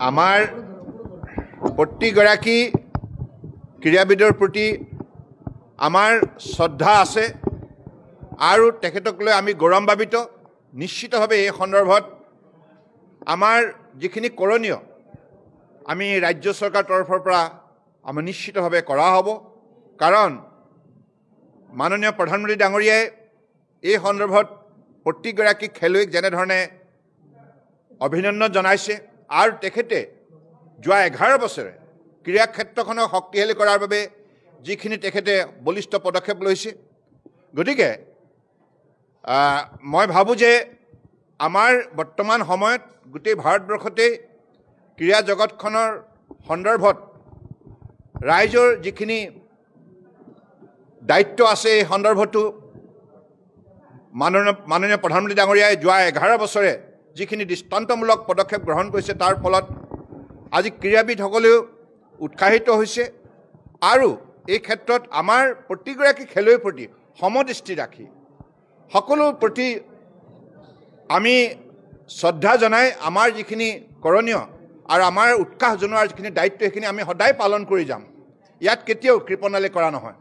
আমাৰ প্ৰতিগৰাকী ক্ৰীড়াবিদৰ প্ৰতি আমাৰ শ্ৰদ্ধা আছে আৰু তেখেতক লৈ আমি গৌৰৱান্বিত। নিশ্চিতভাৱে এই সন্দৰ্ভত আমাৰ যিখিনি কৰণীয় আমি ৰাজ্য চৰকাৰৰ তৰফৰ পৰা আমি নিশ্চিতভাৱে কৰা হ'ব, কাৰণ মাননীয় প্ৰধানমন্ত্ৰী ডাঙৰীয়াই এই সন্দৰ্ভত প্ৰতিগৰাকী খেলুৱৈক যেনেধৰণে অভিনন্দন জনাইছে আৰু তেখেতে যোৱা 11 বছৰে ক্ৰীড়া ক্ষেত্ৰখনক শক্তিশালী কৰাৰ বাবে যিখিনি তেখেতে বলিষ্ঠ পদক্ষেপ লৈছে, গতিকে মই ভাবোঁ যে আমাৰ বৰ্তমান সময়ত গোটেই ভাৰতবৰ্ষতেই ক্ৰীড়া জগতখনৰ সন্দৰ্ভত ৰাইজৰ যিখিনি দায়িত্ব আছে এই সন্দৰ্ভতো মাননীয় প্ৰধানমন্ত্ৰী ডাঙৰীয়াই যোৱা 11 বছৰে যিখিনি দৃষ্টান্তমূলক পদক্ষেপ গ্ৰহণ কৰিছে তাৰ ফলত আজি ক্ৰীড়াবিদসকলেও উৎসাহিত হৈছে আৰু এই ক্ষেত্ৰত আমাৰ প্ৰতিগৰাকী খেলুৱৈৰ প্ৰতি সমদৃষ্টি ৰাখি সকলো প্ৰতি আমি শ্ৰদ্ধা জনাই আমাৰ যিখিনি কৰণীয় আৰু আমাৰ উৎসাহ জনোৱাৰ যিখিনি দায়িত্ব সেইখিনি আমি সদায় পালন কৰি যাম। ইয়াত কেতিয়াও কৃপণালি কৰা নহয়।